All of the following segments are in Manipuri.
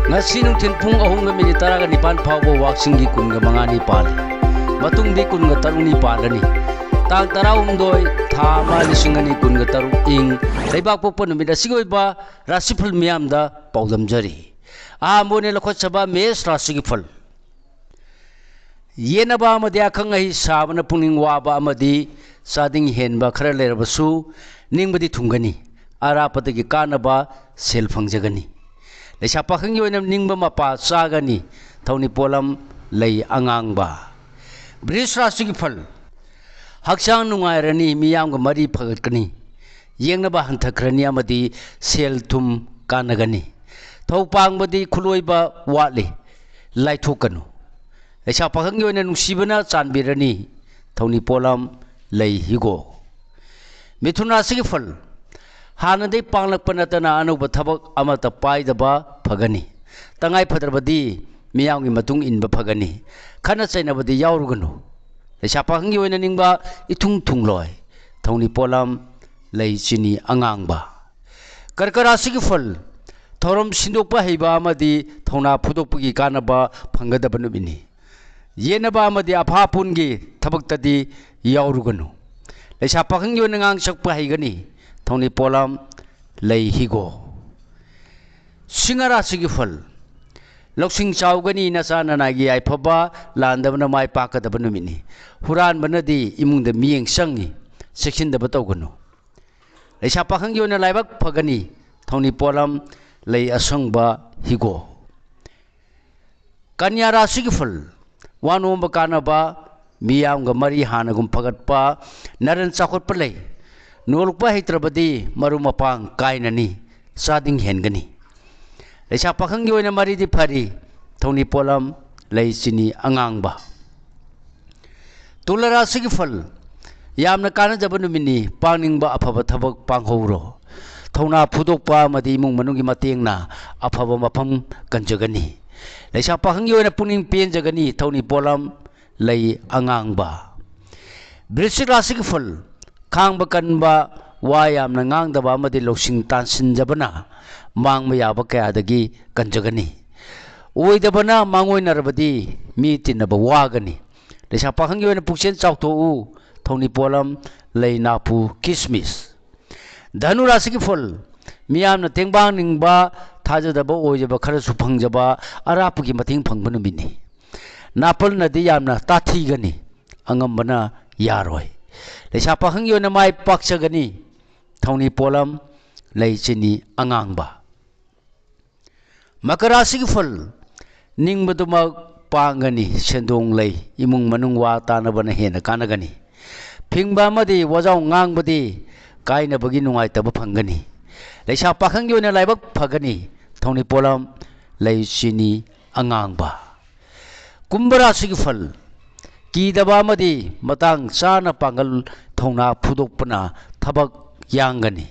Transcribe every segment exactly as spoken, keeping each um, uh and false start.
ꯉꯁꯤ ꯅꯨꯡꯊꯤꯜ ꯄꯨꯡ ꯑꯍꯨꯝꯒ ꯃꯤꯅꯤꯠ ꯇꯔꯥꯒ ꯅꯤꯄꯥꯟ ꯐꯥꯎꯕ ꯋꯥꯛꯆꯤꯡꯒꯤ ꯀꯨꯟꯒ ꯃꯉꯥꯅꯤ ꯄꯥꯜꯂꯤ꯫ ꯃꯇꯨꯡꯗꯤ ꯀꯨꯟꯒ ꯇꯔꯨꯛꯅꯤ ꯄꯥꯜꯂꯅꯤ꯫ ꯇꯥꯡ ꯇꯔꯥꯍꯨꯝꯗꯣꯏ, ꯊꯥ ꯑꯃ, ꯂꯤꯁꯤꯡ ꯑꯅꯤ ꯀꯨꯟꯒ ꯇꯔꯨꯛ ꯏꯪ ꯂꯩꯕꯥꯛ ꯄꯣꯛꯄ ꯅꯨꯃꯤꯠ ꯑꯁꯤꯒꯤ ꯑꯣꯏꯕ ꯔꯥꯁꯤꯐꯜ ꯃꯤꯌꯥꯝꯗ ꯄꯥꯎꯗꯝꯖꯔꯤ꯫ ꯑꯍꯥꯟꯕ ꯑꯣꯏꯅ ꯂꯧꯈꯠꯆꯕ ꯃꯦꯁ ꯔꯥꯁꯤꯒꯤ ꯐꯜ꯫ ꯌꯦꯠꯅꯕ ꯑꯃꯗꯤ ꯑꯈꯪ ꯑꯍꯩ ꯁꯥꯕꯅ ꯄꯨꯛꯅꯤꯡ ꯋꯥꯕ ꯑꯃꯗꯤ ꯆꯥꯗꯤꯡ ꯍꯦꯟꯕ ꯈꯔ ꯂꯩꯔꯕꯁꯨ ꯅꯤꯡꯕꯗꯤ ꯊꯨꯡꯒꯅꯤ꯫ ꯑꯔꯥꯞꯄꯗꯒꯤ ꯀꯥꯟꯅꯕ ꯁꯦꯜ ꯐꯪꯖꯒꯅꯤ꯫ ꯂꯩꯁꯥ ꯄꯥꯈꯪꯒꯤ ꯑꯣꯏꯅ ꯅꯤꯡꯕ ꯃꯄꯥ ꯆꯥꯒꯅꯤ꯫ ꯊꯧꯅꯤ ꯄꯣꯠꯂꯝ ꯂꯩ ꯑꯉꯥꯡꯕ꯫ ꯕ꯭ꯔꯤꯖ ꯔꯥꯁꯤꯒꯤ ꯐꯜ꯫ ꯍꯛꯆꯥꯡ ꯅꯨꯡꯉꯥꯏꯔꯅꯤ, ꯃꯤꯌꯥꯝꯒ ꯃꯔꯤ ꯐꯒꯠꯀꯅꯤ꯫ ꯌꯦꯡꯅꯕ ꯍꯟꯊꯈ꯭ꯔꯅꯤ ꯑꯃꯗꯤ ꯁꯦꯜ ꯊꯨꯝ ꯀꯥꯟꯅꯒꯅꯤ꯫ ꯊꯧ ꯄꯥꯡꯕꯗꯤ ꯈꯨꯠꯂꯣꯏꯕ ꯋꯥꯠꯂꯤ, ꯂꯥꯏꯊꯣꯛꯀꯅꯨ꯫ ꯂꯩꯁꯥ ꯄꯥꯈꯪꯒꯤ ꯑꯣꯏꯅ ꯅꯨꯡꯁꯤꯕꯅ ꯆꯥꯟꯕꯤꯔꯅꯤ꯫ ꯊꯧꯅꯤ ꯄꯣꯠꯂꯝ ꯂꯩ ꯍꯤꯒꯣꯛ꯫ ꯃꯤꯊꯨꯟ ꯔꯥꯁꯤꯒꯤ ꯐꯜ꯫ ꯍꯥꯟꯅꯗꯩ ꯄꯥꯡꯂꯛꯄ ꯅꯠꯇꯅ ꯑꯅꯧꯕ ꯊꯕꯛ ꯑꯃꯠꯇ ꯄꯥꯏꯗꯕ ꯐꯒꯅꯤ꯫ ꯇꯉꯥꯏ ꯐꯗ꯭ꯔꯕꯗꯤ ꯃꯤꯌꯥꯝꯒꯤ ꯃꯇꯨꯡ ꯏꯟꯕ ꯐꯒꯅꯤ꯫ ꯈꯠꯅ ꯆꯩꯅꯕꯗꯤ ꯌꯥꯎꯔꯨꯒꯅꯨ꯫ ꯂꯩꯁꯥ ꯄꯥꯈꯪꯒꯤ ꯑꯣꯏꯅ ꯅꯤꯡꯕ ꯏꯊꯨꯡ ꯊꯨꯡꯂꯣꯏ꯫ ꯊꯧꯅꯤ ꯄꯣꯠꯂꯝ ꯂꯩ ꯆꯤꯅꯤ ꯑꯉꯥꯡꯕ꯫ ꯀꯔꯀ ꯔꯥꯁꯤꯒꯤ ꯐꯜ꯫ ꯊꯧꯔꯝ ꯁꯤꯟꯗꯣꯛꯄ ꯍꯩꯕ ꯑꯃꯗꯤ ꯊꯧꯅꯥ ꯐꯨꯗꯣꯛꯄꯒꯤ ꯀꯥꯟꯅꯕ ꯐꯪꯒꯗꯕ ꯅꯨꯃꯤꯠꯅꯤ꯫ ꯌꯦꯠꯅꯕ ꯑꯃꯗꯤ ꯑꯐꯥꯄꯨꯟꯒꯤ ꯊꯕꯛꯇꯗꯤ ꯌꯥꯎꯔꯨꯒꯅꯨ꯫ ꯂꯩꯁꯥ ꯄꯥꯈꯪꯒꯤ ꯑꯣꯏꯅ ꯉꯥꯡ ꯁꯛꯄ ꯍꯩꯒꯅꯤ꯫ ꯊꯧꯅꯤ ꯄꯣꯠꯂꯝ ꯂꯩ ꯍꯤꯒꯣ꯫ ꯁꯤꯡꯍ ꯔꯥꯁꯤꯒꯤ ꯐꯜ꯫ ꯂꯧꯁꯤꯡ ꯆꯥꯎꯒꯅꯤ, ꯅꯆꯥ ꯅꯅꯥꯏꯒꯤ ꯌꯥꯏꯐꯕ ꯂꯥꯟꯗꯕꯅ ꯃꯥꯏ ꯄꯥꯛꯀꯗꯕ ꯅꯨꯃꯤꯠꯅꯤ꯫ ꯍꯨꯔꯥꯟꯕꯅꯗꯤ ꯏꯃꯨꯡꯗ ꯃꯤꯠꯌꯦꯡ ꯆꯪꯉꯤ, ꯆꯦꯛꯁꯤꯟꯗꯕ ꯇꯧꯒꯅꯨ꯫ ꯂꯩꯁꯥ ꯄꯥꯈꯪꯒꯤ ꯑꯣꯏꯅ ꯂꯥꯏꯕꯛ ꯐꯒꯅꯤ꯫ ꯊꯧꯅꯤ ꯄꯣꯠꯂꯝ ꯂꯩ ꯑꯁꯪꯕ ꯍꯤꯒꯣ꯫ ꯀꯟꯌꯥ ꯔꯥꯁꯤꯒꯤ ꯐꯜ꯫ ꯋꯥ ꯅꯣꯝꯕ ꯀꯥꯟꯅꯕ, ꯃꯤꯌꯥꯝꯒ ꯃꯔꯤ ꯍꯥꯟꯅꯒꯨꯝ ꯐꯒꯠꯄ, ꯅꯔꯟ ꯆꯥꯎꯈꯠꯄ ꯂꯩ꯫ ꯅꯣꯂꯨꯛꯄ ꯍꯩꯇ꯭ꯔꯕꯗꯤ ꯃꯔꯨꯞ ꯃꯄꯥꯡ ꯀꯥꯏꯅꯅꯤ, ꯆꯥꯗꯤꯡ ꯍꯦꯟꯒꯅꯤ꯫ ꯂꯩꯁꯥ ꯄꯥꯈꯪꯒꯤ ꯑꯣꯏꯅ ꯃꯔꯤꯗꯤ ꯐꯔꯤ, ꯊꯧꯅꯤ ꯄꯣꯠꯂꯝ ꯂꯩ ꯆꯤꯅꯤ ꯑꯉꯥꯡꯕ꯫ ꯇꯨꯂ ꯔꯥꯁꯤꯒꯤ ꯐꯜ꯫ ꯌꯥꯝꯅ ꯀꯥꯟꯅꯖꯕ ꯅꯨꯃꯤꯠꯅꯤ, ꯄꯥꯡꯅꯤꯡꯕ ꯑꯐꯕ ꯊꯕꯛ ꯄꯥꯡꯍꯧꯔꯣ꯫ ꯊꯧꯅꯥ ꯐꯨꯗꯣꯛꯄ ꯑꯃꯗꯤ ꯏꯃꯨꯡ ꯃꯅꯨꯡꯒꯤ ꯃꯇꯦꯡꯅ ꯑꯐꯕ ꯃꯐꯝ ꯀꯟꯖꯒꯅꯤ꯫ ꯂꯩꯁꯥ ꯄꯥꯈꯪꯒꯤ ꯑꯣꯏꯅ ꯄꯨꯛꯅꯤꯡ ꯄꯦꯟꯖꯒꯅꯤ, ꯊꯧꯅꯤ ꯄꯣꯠꯂꯝ ꯂꯩ ꯑꯉꯥꯡꯕ꯫ ꯕ꯭ꯔꯤꯁꯤꯛ ꯔꯥꯁꯤꯒꯤ ꯐꯜ꯫ ꯈꯥꯡꯕ ꯀꯟꯕ, ꯋꯥ ꯌꯥꯝꯅ ꯉꯥꯡꯗꯕ ꯑꯃꯗꯤ ꯂꯧꯁꯤꯡ ꯇꯥꯟꯁꯤꯟꯖꯕꯅ ꯃꯥꯡꯕ ꯌꯥꯕ ꯀꯌꯥꯗꯒꯤ ꯀꯟꯖꯒꯅꯤ꯫ ꯑꯣꯏꯗꯕꯅ ꯃꯥꯡꯑꯣꯏꯅꯔꯕꯗꯤ ꯃꯤ ꯇꯤꯟꯅꯕ ꯋꯥꯒꯅꯤ꯫ ꯂꯩꯁꯥ ꯄꯥꯈꯪꯒꯤ ꯑꯣꯏꯅ ꯄꯨꯛꯆꯦꯜ ꯆꯥꯎꯊꯣꯛꯎ꯫ ꯊꯧꯅꯤ ꯄꯣꯠꯂꯝ: ꯂꯩ, ꯅꯥꯄꯨ, ꯀꯤꯁꯃꯤꯁ꯫ ꯙꯅꯨ ꯔꯥꯁꯤꯒꯤ ꯐꯜ: ꯃꯤꯌꯥꯝꯅ ꯇꯦꯡꯕꯥꯡꯅꯤꯡꯕ, ꯊꯥꯖꯗꯕ ꯑꯣꯏꯖꯕ ꯈꯔꯁꯨ ꯐꯪꯖꯕ, ꯑꯔꯥꯞꯄꯒꯤ ꯃꯇꯦꯡ ꯐꯪꯕ ꯅꯨꯃꯤꯠꯅꯤ꯫ ꯅꯥꯄꯜꯅꯗꯤ ꯌꯥꯝꯅ ꯇꯥꯊꯤꯒꯅꯤ, ꯑꯉꯝꯕꯅ ꯌꯥꯔꯣꯏ꯫ ꯂꯩꯁꯥ ꯄꯥꯈꯪꯒꯤ ꯑꯣꯏꯅ ꯃꯥꯏ ꯄꯥꯛꯆꯒꯅꯤ꯫ ꯊꯧꯅꯤ ꯄꯣꯠꯂꯝ: ꯂꯩ, ꯆꯤꯅꯤ, ꯑꯉꯥꯡꯕ꯫ ꯃꯀꯔ ꯔꯥꯁꯤꯒꯤ ꯐꯜ: ꯅꯤꯡꯕꯗꯨꯃꯛ ꯄꯥꯡꯒꯅꯤ, ꯁꯦꯟꯗꯣꯡ ꯂꯩ, ꯏꯃꯨꯡ ꯃꯅꯨꯡ ꯋꯥ ꯇꯥꯅꯕꯅ ꯍꯦꯟꯅ ꯀꯥꯟꯅꯒꯅꯤ꯫ ꯐꯤꯡꯕ ꯑꯃꯗꯤ ꯋꯥꯖꯥꯎ ꯉꯥꯡꯕꯗꯤ ꯀꯥꯏꯅꯕꯒꯤ ꯅꯨꯡꯉꯥꯏꯇꯕ ꯐꯪꯒꯅꯤ꯫ ꯂꯩꯁꯥ ꯄꯥꯈꯪꯒꯤ ꯑꯣꯏꯅ ꯂꯥꯏꯕꯛ ꯐꯒꯅꯤ꯫ ꯊꯧꯅꯤ ꯄꯣꯠꯂꯝ: ꯂꯩ, ꯆꯤꯅꯤ, ꯑꯉꯥꯡꯕ꯫ ꯀꯨꯝꯚ ꯔꯥꯁꯤꯒꯤ ꯐꯜ: ꯀꯤꯗꯕ ꯑꯃꯗꯤ ꯃꯇꯥꯡ ꯆꯥꯅ ꯄꯥꯡꯒꯜ ꯊꯧꯅꯥ ꯐꯨꯗꯣꯛꯄꯅ ꯊꯕꯛ ꯌꯥꯡꯒꯅꯤ꯫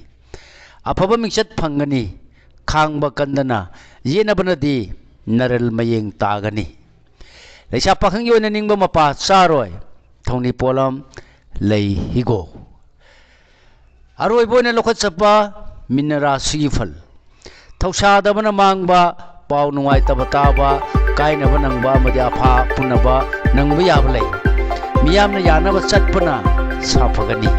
ꯑꯐꯕ ꯃꯤꯡꯆꯠ ꯐꯪꯒꯅꯤ꯫ ꯈꯥꯡꯕ ꯀꯟꯗꯅ ꯌꯦꯠꯅꯕꯅꯗꯤ ꯅꯔꯜ ꯃꯌꯦꯡ ꯇꯥꯒꯅꯤ꯫ ꯂꯩꯁꯥ ꯄꯥꯈꯪꯒꯤ ꯑꯣꯏꯅ ꯅꯤꯡꯕ ꯃꯄꯥ ꯆꯥꯔꯣꯏ꯫ ꯊꯧꯅꯤ ꯄꯣꯠꯂꯝ: ꯂꯩ, ꯍꯤꯒꯣꯛ꯫ ꯑꯔꯣꯏꯕ ꯑꯣꯏꯅ ꯂꯧꯈꯠꯆꯠꯄ ꯃꯤꯟꯅ ꯔꯥꯁꯤꯒꯤ ꯐꯜ: ꯊꯧꯁꯥꯗꯕꯅ ꯃꯥꯡꯕ, ꯄꯥꯎ ꯅꯨꯡꯉꯥꯏꯇꯕ ꯇꯥꯕ, ꯀꯥꯏꯅꯕ ꯅꯪꯕ ꯑꯃꯗꯤ ꯑꯐꯥ ꯄꯨꯅꯕ ꯅꯪꯕ ꯌꯥꯕ ꯂꯩ꯫ ꯃꯤꯌꯥꯝꯅ ꯌꯥꯅꯕ ꯆꯠꯄꯅ ꯁꯥꯐꯒꯅꯤ꯫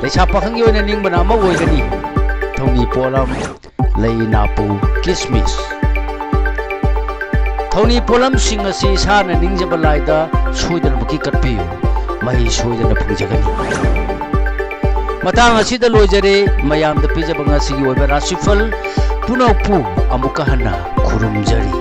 ꯂꯩꯁꯥ ꯄꯥꯈꯪꯒꯤ ꯑꯣꯏꯅ ꯅꯤꯡꯕꯅ ꯑꯃ ꯑꯣꯏꯒꯅꯤ꯫ ꯊꯧꯅꯤ ꯄꯣꯠꯂꯝ: ꯂꯩ, ꯅꯥꯄꯨ, ꯀꯤꯁꯃꯤꯁ꯫ ꯊꯧꯅꯤ ꯄꯣꯠꯂꯝꯁꯤꯡ ꯑꯁꯤ ꯏꯁꯥꯅ ꯅꯤꯡꯖꯕ ꯂꯥꯏꯗ ꯁꯣꯏꯗꯅꯃꯛꯀꯤ ꯀꯠꯄꯤꯌꯨ, ꯃꯍꯩ ꯁꯣꯏꯗꯅ ꯐꯪꯖꯒꯅꯤ꯫ ꯃꯇꯥꯡ ꯑꯁꯤꯗ ꯂꯣꯏꯖꯔꯦ ꯃꯌꯥꯝꯗ ꯄꯤꯖꯕ ꯉꯁꯤꯒꯤ ꯑꯣꯏꯕ ꯔꯥꯁꯤꯐꯜ ꯄꯨꯝꯅꯃꯛꯄꯨ ꯑꯃꯨꯛꯀ ꯍꯟꯅ ꯈꯨꯔꯨꯝꯖꯔꯤ꯫